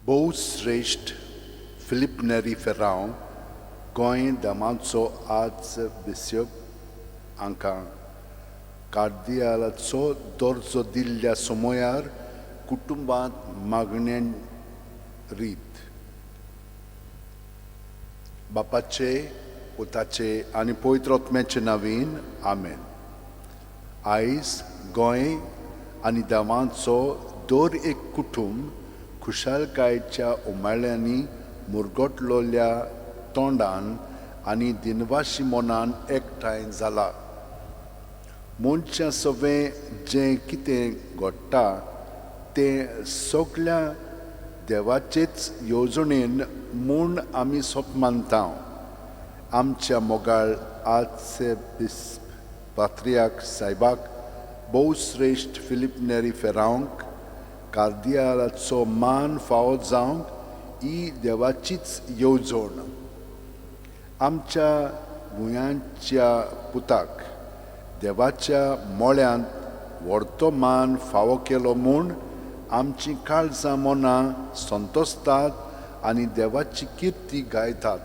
भोवश्रेश्ठ Filipe Neri Ferrao Goa दमाचो आज बिस्यप हांकां कार्दियालाचो दर्जो दिल्ल्या समयार कुटुंबांत मागणे रीत. बापाचे, पुताचे आनी पवित्र आत्म्याचे नांवान आमेन. आयज गोंय आनी दमाचो दर एक कुटुंब खुशालकायेच्या उमाळ्यांनी मुरगटलोल्या तोंडान आनी दिनवाशी मनान एकठांय जाला. मनशां सवें जें कितें घडटा तें सगळ्या देवाचेच येवजणेन म्हूण आमी सोप मानता. आमच्या मोगाळ आजचे बिस्प पात्रियाक सायबाक भोवश्रेश्ठ फिलीप नेरी फेरावंक कार्दियालाचो मान फावो जावंक ही देवाचीच येवजण. आमच्या भुंयांच्या पुताक देवाच्या मोळ्यांत व्हडतो मान फावो केलो म्हूण आमचीं काळजां मनां संतोसतात आनी देवाची किर्ती गायतात.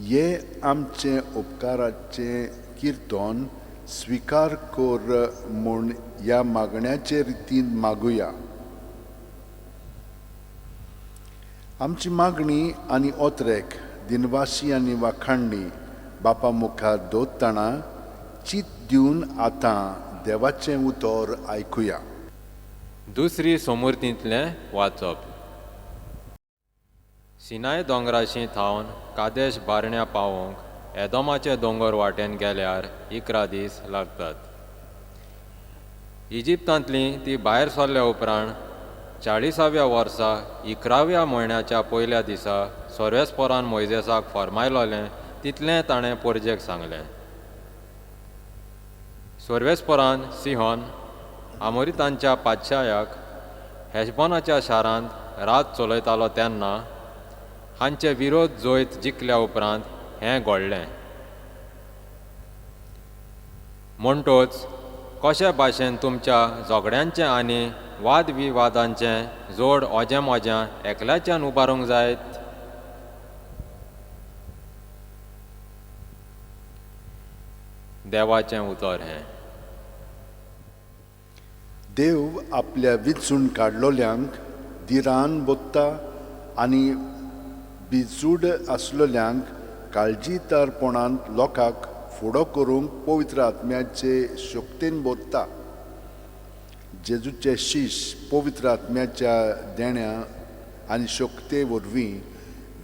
हे आमचें उपकाराचें किर्तन स्विकार कर म्हूण ह्या मागण्याचे रितीन मागुया. आमची मागणी आनी ओतरेक दिनवाशी आनी वाखाणणी बापा मुखार दवरतना चीत दिवन आतां देवाचें उतर आयकुया. दुसरी सोमुर्तींतलें वाचप. सिनाय दोंगराशी थावन कादेश बारण्या पावोवंक एदोमाचे दोंगर वाटेन गेल्यार 11 दीस लागतात. इजिप्तांतली ती भायर सरल्या उपरांत 40व्या वर्सा 11व्या म्हयन्याच्या पयल्या दिसा सर्वेस्परान मोयजेसाक फर्मायलोलें तितलें ताणें पोरजेक सांगलें. सर्वेस्परान सिहोन आमोरितांच्या पातशायाक हेशबोनाच्या शारांत रात चलयतालो तेन्ना हांचे विरोध जैत जिखल्या उपरांत हें घडलें. म्हणटोच कशे भाशेन तुमच्या झगड्यांचें आनी वादविवादांचें जोड ओजें मोज्यां एकल्याच्यान उबारूंक जायत? देवाचें उतर हें. देव आपल्या विचून काडलोल्यांक धिरान बोत्ता आनी बिजूड आसलोल्यांक काळजीदारपणान लोकांक फुडो करूंक पवित्र आत्म्याचे शक्तेन बोत्ता. जेजूचे शीश पवित्र आत्म्याच्या देण्या आनी शक्ते वरवीं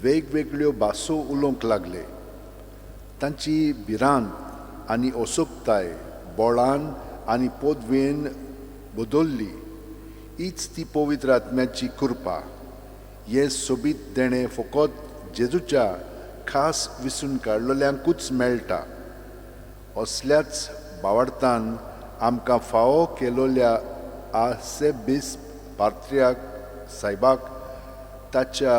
वेगवेगळ्यो भासो उलोवंक लागले. तांची भिरांत आनी असोकताय बळान आनी पदवेन बदल्ली. हीच ती पवित्र आत्म्याची कृपा. हें सोबीत देणें फकत जेजूच्या खास विसून काडलेल्यांकूच मेळटा. असल्याच बावडतान आमकां फावो केलोल्या आसे बिस्प पात्र्याक सायबाक ताच्या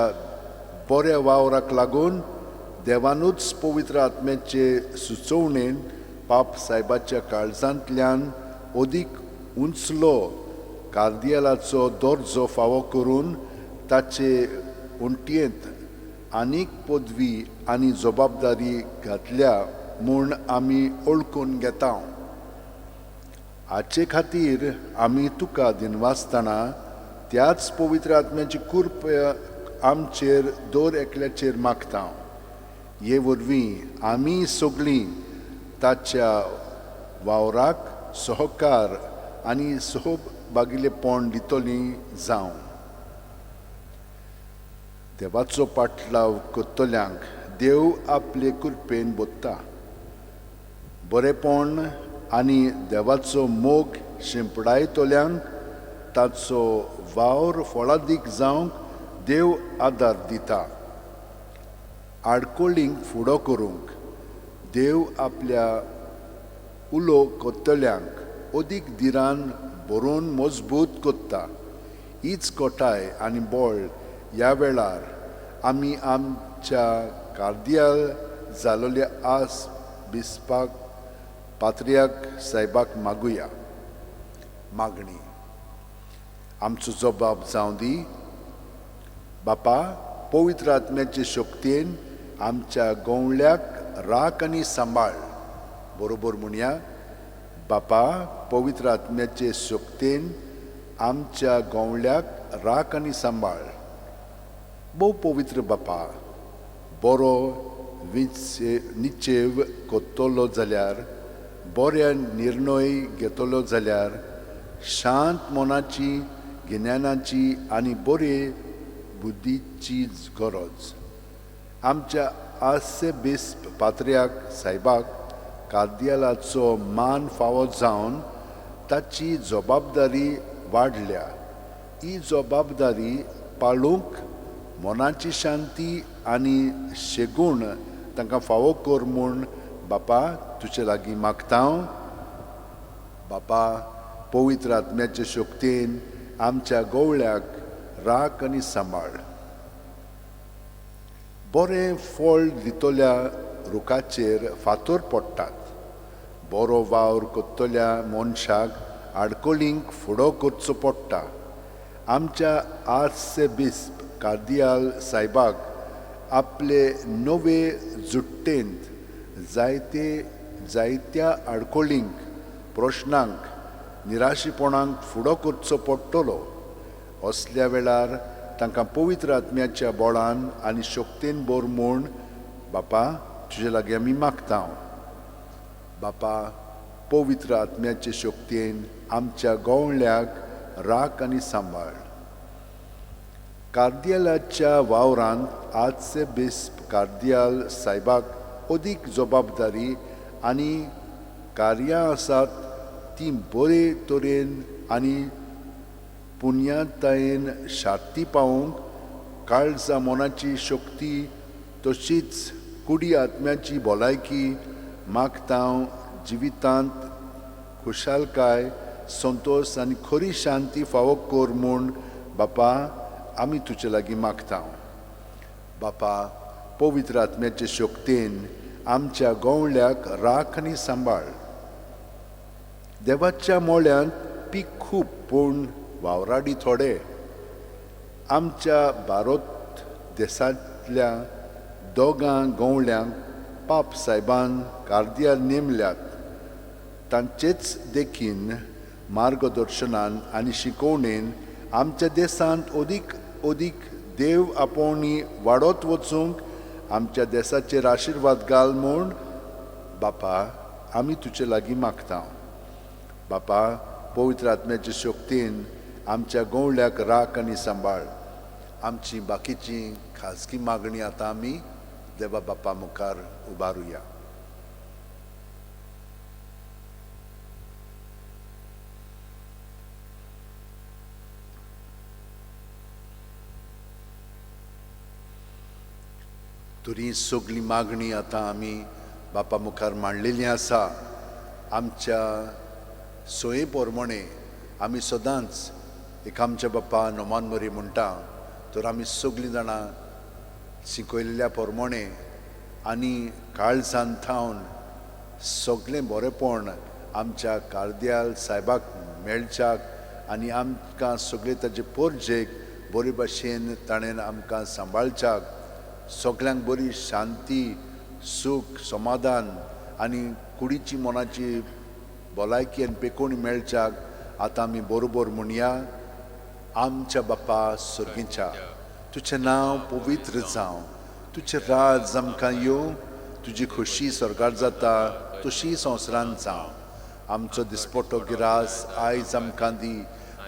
बऱ्या वावराक लागून देवानूच पवित्र आत्म्याचे सुचोवणेन पाप सायबाच्या काळजांतल्यान अदीक उंचलो कार्दियालाचो दर्जो फावो करून ताचे उंटयेंत आनीक पदवी आनी जबाबदारी घातल्या म्हूण आमी ओळखून घेता. हाचे खातीर आमी तुका दिनवासतना त्याच पवित्र आत्म्याची कृप आमचेर दर एकल्याचेर मागता. हे वरवीं आमी सगळीं ताच्या वावराक सहकार आनी सहभागिलेपण दितलीं जावं. देवाचो पाटलाव करतल्यांक देव आपले कृपेन बोत्ता. बरेपण आनी देवाचो मोग शिंपडायतल्यांक ताचो वावर फळादीक जावंक देव आदार दिता. आडकोळींक फुडो करूंक देव आपल्या उलो करतल्यांक अदीक धिरान भरून मजबूत करता. हीच कोटाय आनी बळ ह्या वेळार आमी आमच्या कार्दियाल जालोल्या आस बिस्पाक पात्र्याक सायबाक मागुया. मागणी. आमचो जबाब जावं दी. बापा, पवित्र आत्म्याचे शक्तेन आमच्या गोंवल्याक राख आनी सांबाळ। बरोबर म्हणया, बापा, पवित्र आत्म्याचे शक्तेन आमच्या गोंवल्याक राख आनी सांबाळ। भोव पवित्र बापा, बरो निश्चेव कोत्तलो जाल्यार, बऱ्या निर्णय घेतलो जाल्यार, शांत मनाची, गिन्यानाची आनी बरे बुद्धीची गरज। आमच्या आसे बिस्प पात्र्याक सायबाक कार्दियालाचो मान फावो जावन ताची जबाबदारी वाडल्या। ही जबाबदारी पाळूंक मनाची शांती आनी शेगूण तांकां फावो कर म्हूण बापा तुजे लागीं मागता। बापा, पवित्र आत्म्याचे शक्तेन आमच्या गोवळ्याक राख आनी सांबाळ। बरें फळ दितल्या रुखाचेर फातर पडटात, बरो वावर करतल्या मनशाक आडकळींक फुडो करचो पडटा। आमच्या आर्से बिस्प कार्दियाल सायबाक आपले नवे जुट्टेंत जायते जायत्या आडकळींक, प्रश्नांक, निराशेपणांक फुडो करचो पडटलो। असल्या वेळार तांकां पवित्र आत्म्याच्या बळान आनी शक्तेन बोर म्हूण बापा तुजे लागीं आमी मागता। बापा, पवित्र आत्म्याचे शक्तेन आमच्या गोवळ्याक राख आनी सांबाळ। कार्दियालाच्या वावरांत आजचे बिस्प कार्दियाल सायबाक अदीक जबाबदारी आनी कार्यां आसात ती बरे तरेन आनी पुण्यातायेन शांती पावोवंक काळजा मनाची शक्ती तशीच कुडी आत्म्याची भलायकी मागता। जिवितांत खुशालकाय, संतोश आनी खरी शांती फावो कर म्हूण बापा आमी तुजे लागीं मागता। बापा, पवित्र आत्म्याचे शक्तेन आमच्या गोवळ्याक राख आनी सांबाळ। देवाच्या मोळ्यांत पीक खूब पूण वावराडी थोडे। आमच्या भारत देशांतल्या दोगां गोवळ्यांक पाप सायबान कार्दियाल नेमल्यात, तांचेच देखीन मार्गदर्शनान आनी शिकोवणेन आमच्या देशांत अदीक अदीक देव आपोवणी वाडत वचूंक आमच्या देशाचेर आशिर्वाद घाल म्हूण बापा आमी तुजे लागीं मागता। बापा, पवित्र आत्म्याचे शक्तेन आमच्या गोवळ्याक राख आनी सांबाळ। आमची बाकीची खाजगी मागणी आतां आमी देवा बापा मुखार उबारुया। तरी सगळी मागणी आतां आमी बापा मुखार मांडलेली आसा। आमच्या सोये प्रमाणे आमी सदांच एक आमच्या बाप्पा नोमान मरी म्हणटा, तर आमी सगळीं जाणां शिकयल्ल्या प्रमाणे आनी काळजान थावन सगळें बरेंपण आमच्या कार्दियाल सायबाक मेळच्याक आनी आमकां सगळें ताजे पोरजेक बरे भाशेन ताणें आमकां सांबाळच्याक सगळ्यांक बरी शांती, सूख, समाधान आनी कुडीची मनाची भलायकी आनी पेकोवणी मेळच्याक आतां आमी बरोबर म्हणया। आमच्या बापा सर्गीच्या, तुजें नांव पवित्र जावं, तुजें राज आमकां येवं, तुजी खोशी स्वर्गार जाता तशी संवसारांत जावं। आमचो दिसपटो गिरास आयज आमकां दी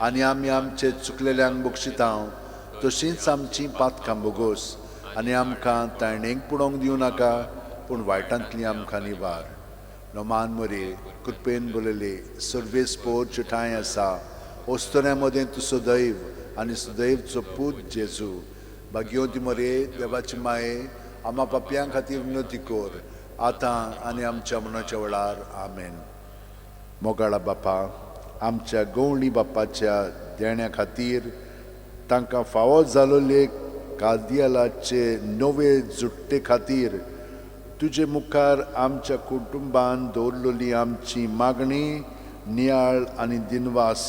आनी आमी आमचे चुकलेल्यांक बक्षिता तशींच आमची पातकां बोगोस आनी आमकां ताणेक पुडोवंक दिवं नाका, पूण वायटांतली आमकां निवार। नोमान मरे कृपेन बोलले सर्वेस पोर ठांय आसा, ओस्तोऱ्या मदें तूं सदैव आनी सदैवचो पूत जेजू। भाग्यवंती मरे देवाची माये, आमा पापयां खातीर विनवती कर आतां आनी आमच्या मनाच्या वेळार। आमेन। मोगाळा बापा, आमच्या गवळी बापाच्या देण्या खातीर तांकां फावो जालोले कार्दियालाचे नवे जुट्टे खातीर तुजे मुखार आमच्या कुटुंबान दवरलेली आमची मागणी, नियाळ आनी दिनवास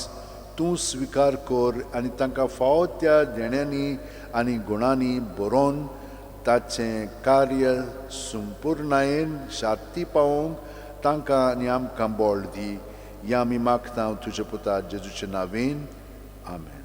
तूं स्विकार कर आनी तांकां फावो त्या देण्यांनी आनी गुणांनी बरोवन ताचें कार्य संपुर्णायेन शाती पावोवंक तांकां आनी आमकां बळ दी. ह्या आमी मागता तुज्या पुता जेजूचे नांवेन, आमेन.